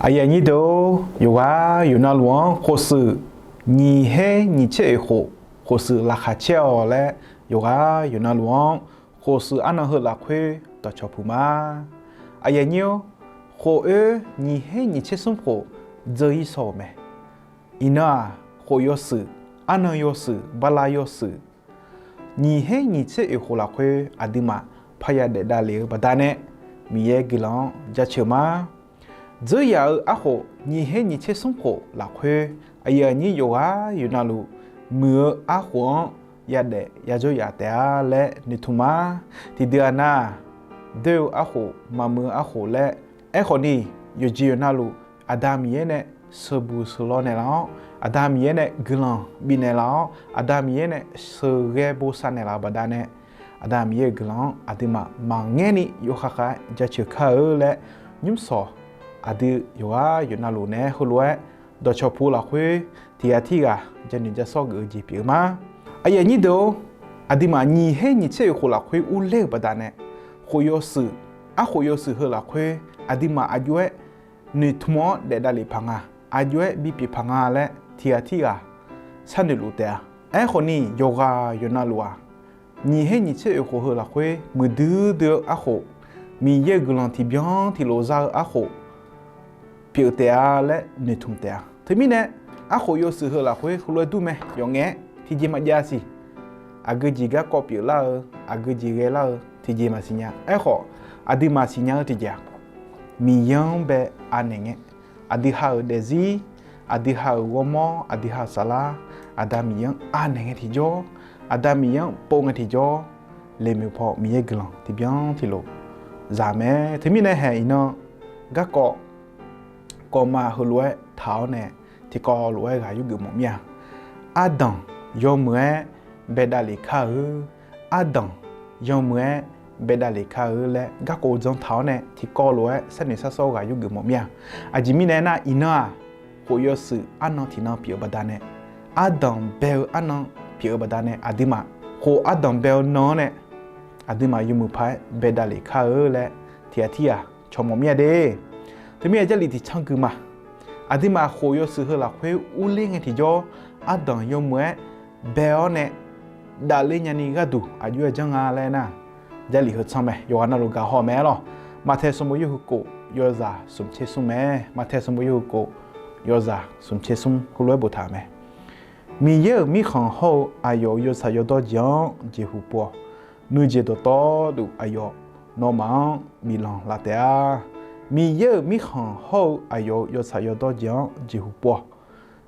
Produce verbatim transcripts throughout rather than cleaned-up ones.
Aqyuif aqnyir deuq-or, yawqghaq yawqnavluf-anr khofshuif nyiq her nyiq tser oeq khof, khofshuif laqkhaq caer-awq laer, yawqghaq yawqnavluf-anr khofshuif arnan heu lafkhoer dawqcawq puq ma. Aqyuif aqnyir-or, khof oer nyiq her nyiq tser smr khof dzeur-ir shaw-euq mae. Iqnan-aq, khof yawshuif, arnan yawshuif, bala yawshuif, nyiq her nyiq tser oeq khof lafkhoer aqduimaf parya daef davlef-eu baqdanae, Miqyaer guiqlanq-anr jaceuq ma. Dzeur yaf-eu arkhof nyiq her nyiq tser smr khof lafkhoer, aqyuif aqnyir yawqghaq yawqnavluf muiq-eu arkhof-anr yadaef yajawr yaf taef-a laer noeqtmq ma. Tiqdui-aq nar, doer-eu arkhof, maqmuiq-eu arkhof laer, aerkhawf ni, yawqjeq yawqnavluf Aqda Miqyaer nae sheuqbuq sheuqlaw naeqlaf-awr, Aqda Miqyaer nae guiqlanq bifnaeq laf-awr, Aqda Miqyaer nae sheuqghae bosav naeqlaf-eu baqdanae, Aqda Miqyaer-euq guiqlanq-anr aqduimaf maqngaer ni yawkhav khav-aer jaceuq kar-eu laer, nymrshawq aqdui yawqghaq yawqnavluf naeq-aer heulof-aer dawqcawq puq lafkhoer tiqghaq tirghaq janoeq jasawr geuf-eu jeq pyeuf-eu ma. Aqyuif aqnyir deuq-or, aqduimaf nyiq her nyiq tser oeq khof lafkhoer urler-euq baqdanae, khof yawshuif, arkhof yawshuif heu lafkhoer aqduimaf aqjox-aer noeqtmq-awr daef davlef paq nga, aqjox-aer bipyeuf paq nga laer tiqghaq tirghaq sharnoeq luf taef-a. Aerkhawf ni, yawqghaq yawqnavluf-aq, nyiq her nyiq tser oeq khof heu lafkhoer muiqdui dui-eu arkhof, Miqyaer-euq guiqlanq tiqbyan tiqlof za-eu arkhof pyeuf taef-a laer noeqtmq taef-a. Teumirnae, arkhof yawshuif heu lafkhoer heulof-aer dur mae, yawf ngaef-aer tiqjeq maqjav siq. Aqgeu jeq garkawv pyeuflar-eu, aqgeu jeq ghaelar-eu tiqjeq maqsiq nya. Aerkhawf, aqduimaf siqnya-eu tiqjeq-aq, Miqyaer-anr bae anaeq ngae, aqdui ha-euq daefzir, aqdui ha-euq ghawrmawr, aqdui ha-euq saflar, Aqda Miqyaer-anr anaeq ngae tiqjawr, Aqda Miqyaer-anr pov ngae tiqjawr, leqmiq paw Miqyaer guiqlanq tiqbyan tiqlof za mae. Teumirnae haeq iqnan garkawv kawv ma heulof-aer taq-awr nae, tiqkawv lof-aer ghaq yurgeuf mawf mir-a. Ardanq yawmuiq-aer bae davlef kar-eu, ardanq yawmuiq-aer bae davlef kar-eu laer garkawv uqdzan taq-awr nae tiqkawv lof-aer sharnoeq sharsawr ghaq yurgeuf mawf mir-a. Aqjeq mirnae aernar, iqnan-aq, khof yawshuif arnan tiqnan pyeuf-eu baqdanae, ardanq bae-eu arnan pyeuf-eu baqdanae aqduimaf, khof ardanq bae-eu nan-anr nae aqduimaf yawmuiq paq-aer bae davlef kar-eu laer tiqghaq tirghaq cawq mawf mir-a de. Teumirnae Jarlif tiqcanr gui ma. Aqduimaf khof yawshuif heu lafkhoer urler ngae tiqjawr, ardanq yawmuiq-aer bae-awr nae davler nyani gharduq aqjox-aer janr nga laer nar, Jarlif heu tsanr mae, yawqghaq navluf gaq haw mae-aer lawr. Maqtaeq sanqbof yawhuiq kof yawzaq smq tser smr mae. Maqtaeq sanqbof yawhuiq kof yawzaq smq tser smr heulof-aer boftaq-euq mae. Miqyaer-euq mirkhanq hawr-eu aqyawf-euq yawtsaq yawdawr jeq-anr jeqhuq pov-awq. Nuijeq dawqtawvluf aqyawf nawmaf-anr biflanq laf taef-a. Miqyaer-euq mirkhanq hawr-eu aqyawf-euq yawtsaq yawdawr jeq-anr jeqhuq pov-awq.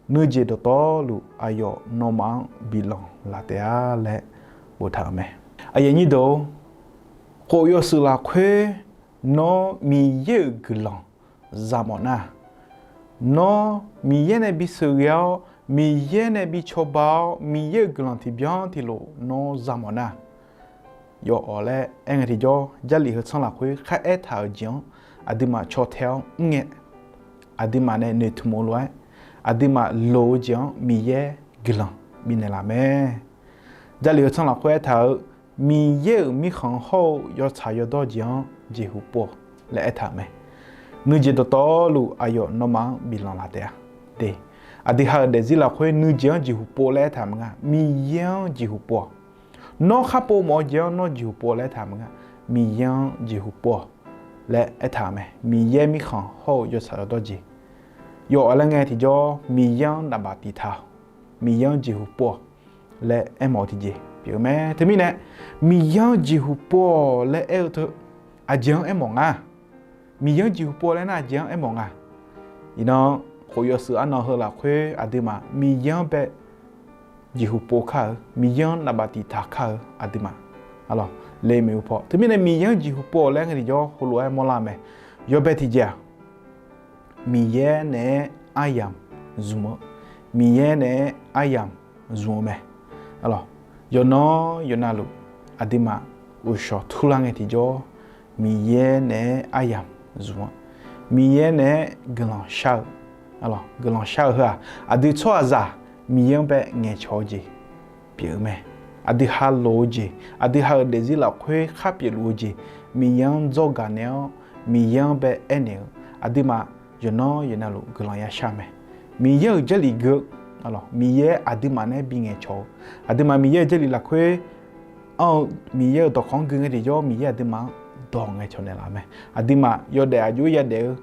Nuijeq dawqtawvluf aqyawf nawmaf-anr biflanq laf taef-a laer boftaq-euq mae. Aqyuif aqnyir deuq-or, khof yawshuif lafkhoer nawr Miqyaer-euq guiqlanq za mawf nar, nawr Miqyaer nae bisheuq ghae-awr, Miqyaer nae bi cawba-awr, Miqyaer-euq guiqlanq tiqbyan tiqlof nawr za mawf nar, yawf-awq laer aer ngae tiqjawr, Jarlif heu tsanr lafkhoer khar aertaq-euq jeq-anr aqduimaf caw tae-awr mr ngae, aqduimaf nae noeqtmq-eu lof-aer, aqduimaf loq-eu jeq-anr Miqyaer guiqlanq bifnaeq laf mae. Jarlif heu tsanr lafkhoer aertaq-euq, Miqyaer-euq mirkhanq hawr-eu yawtsaq yawdawr jeq-anr jeqhuq pov-awq laer aertaq-euq mae. Nuijeq dawqtawvluf aqyawf nawmaf-anr biflanq laf taef-a. De, aqdui ha-euq daefzir lafkhoer nuijeq-anr jeqhuq pov laer aertaq maqnga, Miqyaer-anr jeqhuq pov-awq. Nawr khar pov mawf-eu jeq-anr nawr jeqhuq pov laer aertaq maqnga, Miqyaer-anr jeqhuq pov-awq laer aertaq-euq mae. Miqyaer mirkhanq hawr-eu yawtsaq yawdawr jeq, yawf-awq laer ngae tiqjawr, Miqyaer-anr naqbaf tiq taq-awq. Miqyaer-anr jeqhuq pov-awq laer aermawf-eu tiqjeq pyeuf-eu mae. Teumirnae, Miqyaer-anr jeqhuq pov-awq laer aer-eu teu, aqjeq-anr aermawf nga. Miqyaer-anr jeqhuq pov-awq laer nar aqjeq-anr aermawf nga. Iqnan, khof yawshuif arnan heu lafkhoer aqduimaf Miqyaer-anr bae jeqhuq pov kar-eu, Miqyaer-anr naqbaf tiq taq kar-eu aqduimaf, arlawq, leqmiq-eu paw. Teumirnae Miqyaer-anr jeqhuq pov-awq laer ngae tiqjawr heulof-aer mawrlar-eu mae. Yawbae tiqjeq-aq, Miqyaer naeq-aer aryamq zmq-eu, Miqyaer naeq-aer aryamq zmq-eu mae. Arlawq, yawqnan yawqnavluf aqduimaf uqshawq turlar ngae tiqjawr, Miqyaer naeq-aer aryamq zmq-eu, Miqyaer naeq-aer guiqlanq shar-eu, arlawq, guiqlanq shar-eu heu-aq, aqdui tsawrhaqzaq Miqyaer-anr bae ngaeqcawq-eu jeq pyeuf-eu mae. Aqdui ha loq-eu jeq, aqdui ha-euq daefzir lafkhoer khar pyeufluf-eu jeq, Miqyaer-anr dzawr gaq naeq-awr, Miqyaer-anr bae aernaeq-eu, aqduimaf yawqnan yawqnavluf guiqlanq yashar-eu mae. Miqyaer-euq Jarlif gui-eu, Miqyaer aqduimaf nae bi ngaeqcawq-eu, aqduimaf Miqyaer-euq Jarlif lafkhoer anr-eu, Miqyaer-euq dawqkawq-anr gui ngae tiqjawr, Miqyaer aqduimaf-anr dawq ngaeqcawq naeqlaf-eu mae. Aqduimaf yawdaef aqjox-aer yadaef-eu,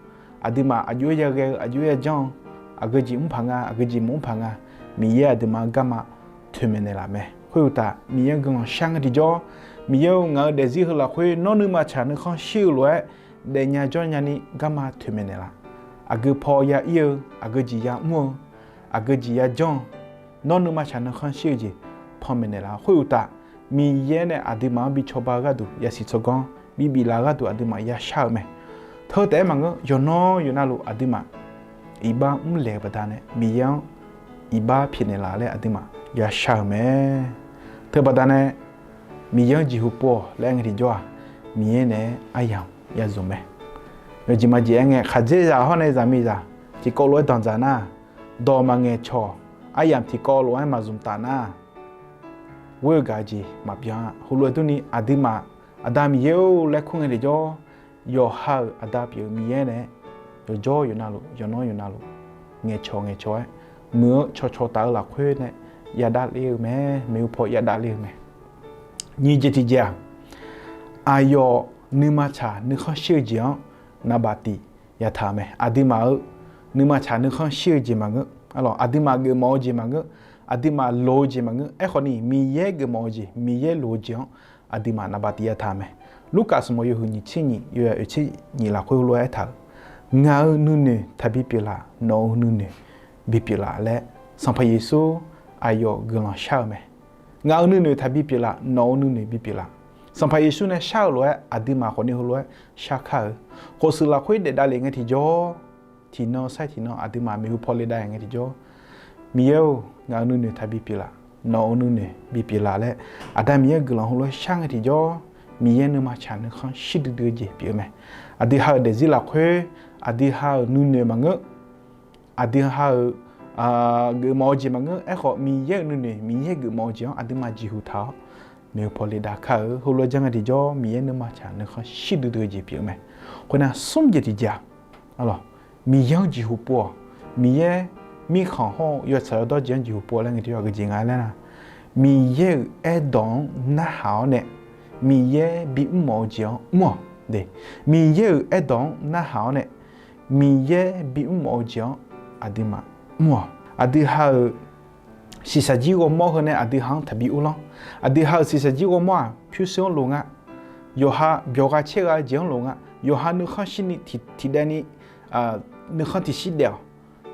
aqduimaf aqjox-aer yaer ghae-eu, aqjox-aer yajanr-eu, aqgeujeq mr paq nga, aqgeujeq maqmr paq nga, Miqyaer aqduimaf-anr garma toeqmaeq naeqlaf mae. Khoeruqtaf, Miqyaer-anr guiqlanq shar ngae tiqjawr, Miqyaer-or, ngaq-euq daefzir heu lafkhoer nawr nuima tsaq nuikhanr shir-eu lof-aer daefnya jawrnya ni garma toeqmaeq naeqlaf. Aqgeu paw ya ir-eu, aqgeujeq ya mr-eu, aqgeujeq ya janr-eu, nawr nuima tsaq nuikhanr shir-eu jeq panmaeq naeqlaf. Khoeruqtaf, Miqyaer nae aqduimaf-anr bi cawba-eu gharduq, yasiq tsawrganr bi biflaf-eu gharduq aqduimaf yashar-eu mae. Teu taef-aer maqngeur, yawqnan yawqnavluf aqduimaf iqbax mrlaeq-eu baqdanae Miqyaer-anr iqbax pyaeqnaeq laf laer aqduimaf yashar-euq mae. Teubaqdanae Miqyaer-anr jeqhu pov-awq laer aer ngae tiqjawr-aq, Miqyaer naeq-aer aryamq ya zmq mae. Yawjeq majeq aer ngae, khaqdzerzaq hawr nae zaqmiqzaq tiqkawv lof-aer danqdzaq nar, dawq maqngaeq cawq, aryamq tiqkawv lof-aer maqzmq taf nar, ghoer-eu gaq-eu jeq maqbyan-a. Heulof-aer durni, aqduimaf Aqda Miqyaer-or laer kur ngae tiqjawr, yawqha-euq Aqda pyeuf-eu Miqyaer naeq-aer yawqjawr yawqnavluf, yawqnan yawqnavluf ngaeqcawq ngaeqcawq-aer, muiq-eu cawqcawq taf-eu lafkhoer nae yadav ler-eu mae. Maeqhu paw yadav ler-eu mae. Nyiq jeq tiqjeq-aq, aqyawf nuima tsaq nuikhanr shir-eu jeq-anr naqbaf tif yataq-euq mae. Aqduimaf-euq nuima tsaq nuikhanr shir-eu jeq maqngeur, aqduimaf geufmawf-eu jeq maqngeur, aqduimaf loq-eu jeq maqngeur. Aerkhawf ni, Miqyaer geufmawf-eu jeq, Miqyaer loq-eu jeq-anr aqduimaf naqbaf tif yataq-euq mae. Lurkaf sanqbof yawhuiq nyiq tser nyiq, yawya oeq tser nyiq lafkhoer heulof-aer aertaq-euq, Ngaq-euq nuinoeq taqbi pyeuflaf, nawq-euq nuinoeq bipyeuf laf laer, Sanqpaq Yeqsur aqyawf guiqlanq shar-eu mae. Ngaq-euq nuinoeq taqbi pyeuflaf, nawq-euq nuinoeq bipyeuf laf. Sanqpaq Yeqsur nae shar-euq lof-aer aqduimaf khawfni heulof-aer shar kar-eu. Khofshuif lafkhoer daef davlef ngae tiqjawr, tiqnan sair tiqnan aqduimaf maeqhu paw le dav ngae tiqjawr, Miqyaer-or, ngaq-euq nuinoeq taqbi pyeuflaf, nawq-euq nuinoeq bipyeuf laf laer, Aqda Miqyaer guiqlanq heulof-aer shar ngae tiqjawr, Miqyaer nuima tsaq nuikhanr shir duidui-eu jeq pyeuf-eu mae. Aqdui ha-euq daefzir lafkhoer, aqdui ha-euq nuinoeq maqngeur, aqdui ha-euq geufmawf-eu jeq maqngeur. Aerkhawf, Miqyaer-euq nuinoeq, Miqyaer geufmawf-eu jeq-anr aqduimaf jeqhu taq-awr, maeqhu paw le dav kar-eu. Heulof-aer janr ngae tiqjawr, Miqyaer nuima tsaq nuikhanr shir duidui-eu jeq pyeuf-eu mae. Khoernar, smr jeq tiqjeq-aq, Miqyaer-anr jeqhu pov-awq. Miqyaer mirkhanq hawr-eu yawtsaq yawdawr jeq-anr jeqhu pov laer ngae tiqjawr, aqgeujeq nga laer nar, Miqyaer-euq aerdawq-anr narhaq-awr nae, Miqyaer bimr mawf-eu jeq-anr mr-awq. Miqyaer-euq aerdawq-anr narhaq-awr nae, Miqyaer bimr mawf-eu jeq-anr aqduimaf mr-awq. Aqdui ha-euq shiqshaq jir ghawrmawr heu nae aqdui ha-anr taqbi uvlanr. Aqdui ha-euq shiqshaq jir ghawrmawr-aq, pyurshuir-anr loq nga. Yawqha byawq gha caer gha-eu jeq-anr loq nga. Yawqha nuikhanr shirni tiqdaev ni nuikhanr tiqshir daef-awq.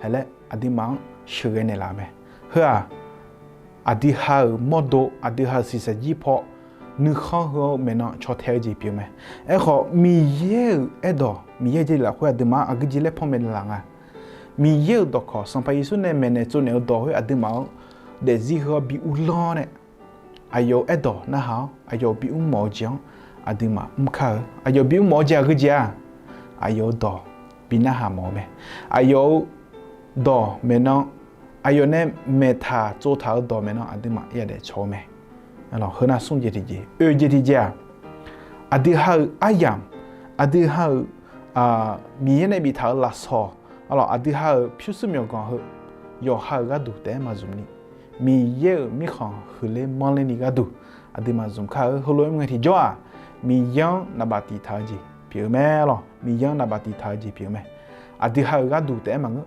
Haeq laer aqduimaf-anr sheuqghae naeqlaf-eu mae. Heu-aq, aqdui ha-euq mawrdo, aqdui ha-euq shiqshaq jir paw, nuikhanr heu-eu maeqnan caw tae-eu jeq pyeuf mae. Aerkhawf, Miqyaer-euq aerdawq, Miqyaer-euq jeq lafkhoer aqduimaf-anr aqgeujeq laer panmaeq naeqlaf nga. Miqyaer-euq dawqkawq, Sanqpaq Yeqsur nae maeqnaeq tsovnaeq-eu dawq khoer aqduimaf-anr daefzir heu-awr bi uvlanr nae, aqyawf-euq aerdawq narhaq-awr, aqyawf bimr mawf-eu jeq-anr aqduimaf mr kar-eu. Aqyawf bimr mawf-eu jeq aqgeujeq-aq, aqyawf-euq dawq bi narhaq mawf-eu mae. Aqyawf-euq dawq maeqnan, aqyawf nae maeqtaq tsovtaq-eu dawq maeqnan aqduimaf yadaef cawq-eu mae. Heunar smr jeq tiqjeq. Oeq jeq tiqjeq-aq, aqdui ha-euq aryamq, aqdui ha-euq Miqyaer nae biftaq-euq lafsawq, aqdui ha-euq pyurshuir myawqganq heu, yawqha-euq gharduq taef-aer maqzmq ni, Miqyaer-euq mirkhanq huiqler manrler ni gharduq aqduimaf zmq kar-eu. Heulof-aer mr ngae tiqjawr-aq, Miqyaer-anr naqbaf tiq taq-eu jeq pyeuf-eu mae lawq. Miqyaer-anr naqbaf tiq taq-eu jeq pyeuf-eu mae. Aqdui ha-euq gharduq taef-aer maqngeur,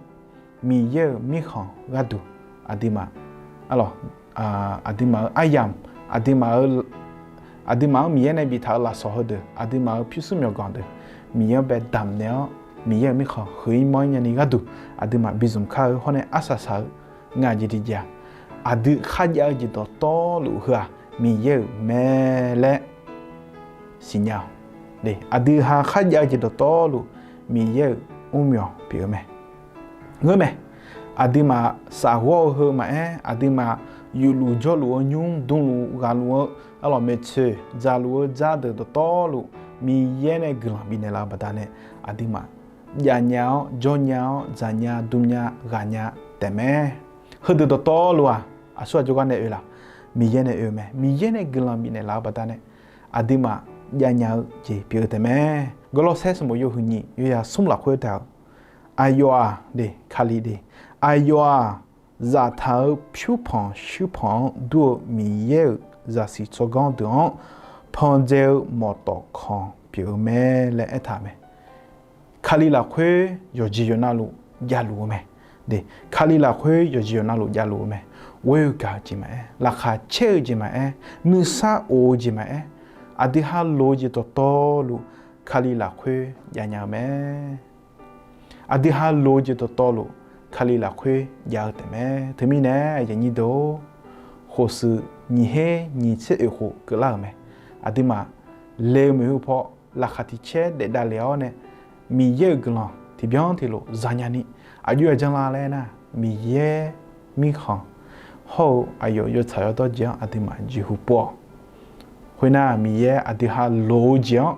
Miqyaer-euq mirkhanq gharduq aqduimaf, aqduimaf-euq aryamq, aqduimaf-eu, aqduimaf-anr Miqyaer nae biftaq-eu lafsawq heudeuq, aqduimaf-euq pyurshuir myawqganq deuq, Miqyaer-anr bae damq naeq-awr, Miqyaer-euq mirkhanq huiq-ir manr-ir nyani gharduq aqduimaf bi zmq kar-eu hawr nae arsaq saq-eu nga jeq tiqjeq-aq, aqdui kharjav-eu jeq dawqtawvluf heu-aq, Miqyaer-euq mae laer siqnya-awq. Aqdui ha kharjav-eu jeq dawqtawvluf Miqyaer-euq mrmyawq pyeuf-eu mae. Ngeurmae, aqduimaf safghawr-eu heu maqaer, aqduimaf yufluf jawrluf-eu nymr, dmluf ghaqluf-eu, arlawq maeqtsoeq dzaqluf-eu dzar deuq dawqtawvluf Miqyaer nae guiqlanq bifnaeq laf-eu baqdanae, aqduimaf javnya-awr, jawrnya-awr, dzaqnya, dmnya, ghaqnya taefmae. Heudeuq dawqtawvluf-aq, aqsur aq jawrgar nae oe laf? Miqyaer nae oe-eu mae. Miqyaer nae guiqlanq bifnaeq laf-eu baqdanae, aqduimaf javnya-eu jeq pyeuf-eu taefmae. Gawrlawrsaer sanqbof yawhuiq nyiq, yawya smr lafkhoer taef-eu, Aqyawf-aq, de, Kali de, aqyawf-aq, zaftaq-euq pyurpanq shuirpanq-anr dur-eu Miqyaer-euq zaqsiq tsawrganr deuq-anr pandzae-eu mawqtawf kanq pyeuf-eu mae laer aertaq-euq mae. Kali lafkhoer yawqjeq yawqnavluf javluf-eu mae. De, Kali lafkhoer yawqjeq yawqnavluf javluf-eu mae. Ghoer-eu gaq-eu jeq maqaer, laqkhaq caer-eu jeq maqaer, nuisar of-eu jeq maqaer, aqdui ha loq-eu jeq dawqtawvluf Kali lafkhoer javnya-eu mae. Aqdui ha loq-eu jeq dawqtawvluf Kali lafkhoer jav-eu taef mae. Teumirnae aqyuif aqnyir deuq-or, khofshuif nyiq her nyiq tser oeq khof keuvlar-euq mae. Aqduimaf le-eu maeqhu paw laqkhaq tiq caer daef davlef-awr nae, Miqyaer-euq guiqlanq tiqbyan tiqlof zanya ni, aqjox-aer janlar laer nar, Miqyaer mirkhanq hawr-eu aqyawf yawtsaq yawdawr jeq-anr aqduimaf jeqhu pov-awq. Khoernar, Miqyaer aqdui ha loq-eu jeq-anr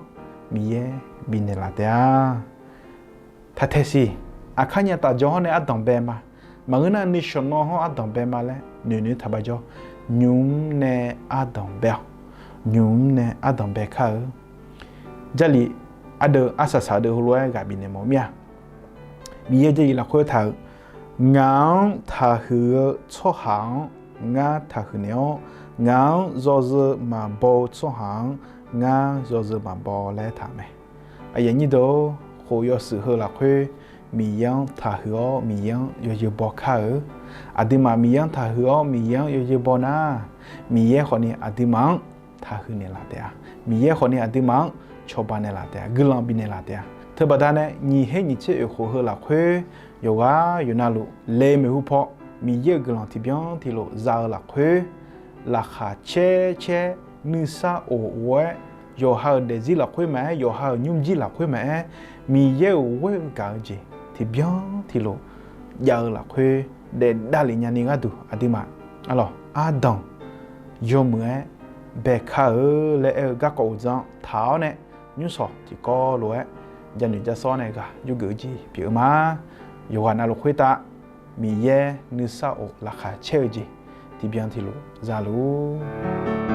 Miqyaer bifnaeq laf taef-a. Taq taeqsiq, aqkar nya taf jawr hawr nae ardanq bae ma. Maqngeur nar, nuisheuq nan hawr ardanq bae ma laer noeq noeq-aer taq bar jawr. Nymq mr nae ardanq bae-awq. Nymq mr nae ardanq bae kar-eu. Jarlif ardeuv arsaq saq deuv heulof-aer ghaq bifnaeq mawf mir-a. Miqyaer Jarlif lafkhoer taq-euq, Ngaq-anr taqhuiq-eu tsawrhaq-anr ngar taqhuiq naeq-awr, ngaq-anr yawzeu maqbaw-eu tsawrhaq-anr ngar yawzeu maqbaw laer taq-euq mae. Aqyuif aqnyir deuq-or, khof yawshuif heu lafkhoer Miqyaer-anr taqhuiq-awr Miqyaer-anr yawzeu baw kar-eu. Aqduimaf Miqyaer-anr taqhuiq-awr Miqyaer-anr yawzeu baw nar, Miqyaer khawfni aqduimaf-anr taqhuiq naeqlaf taef-a. Miqyaer khawfni aqduimaf-anr cawba naeqlaf taef-a. Guiqlanq bifnaeq laf taef-a. Teubaqda nae nyiq her nyiq tser oeq khof heu lafkhoer yawqghaq yawqnavluf le maeqhu paw Miqyaer-euq guiqlanq tiqbyan tiqlof za-eu lafkhoer, laqkhaq caer caer nuisar of of-aer, yawqha-euq daefzir lafkhoer maqaer, yawqha-euq nymrjir lafkhoer maqaer, Miqyaer-euq ghoer-eu gaq-eu jeq tiqbyan tiqlof jav-eu lafkhoer daef davlef nyani gharduq aqduimaf arlawq ardanq yawmuiq-aer bae kar-eu laer aer-eu garkawv uqdzan taq-awr nae, nymrshawq tiqkawv lof-aer janoeq jasawr nae ghaq yurgeuf-eu jeq pyeuf-eu ma. Yawqghaq navluf khoertav Miqyaer nuisar of laqkhaq caer-eu jeq tiqbyan tiqlof za luf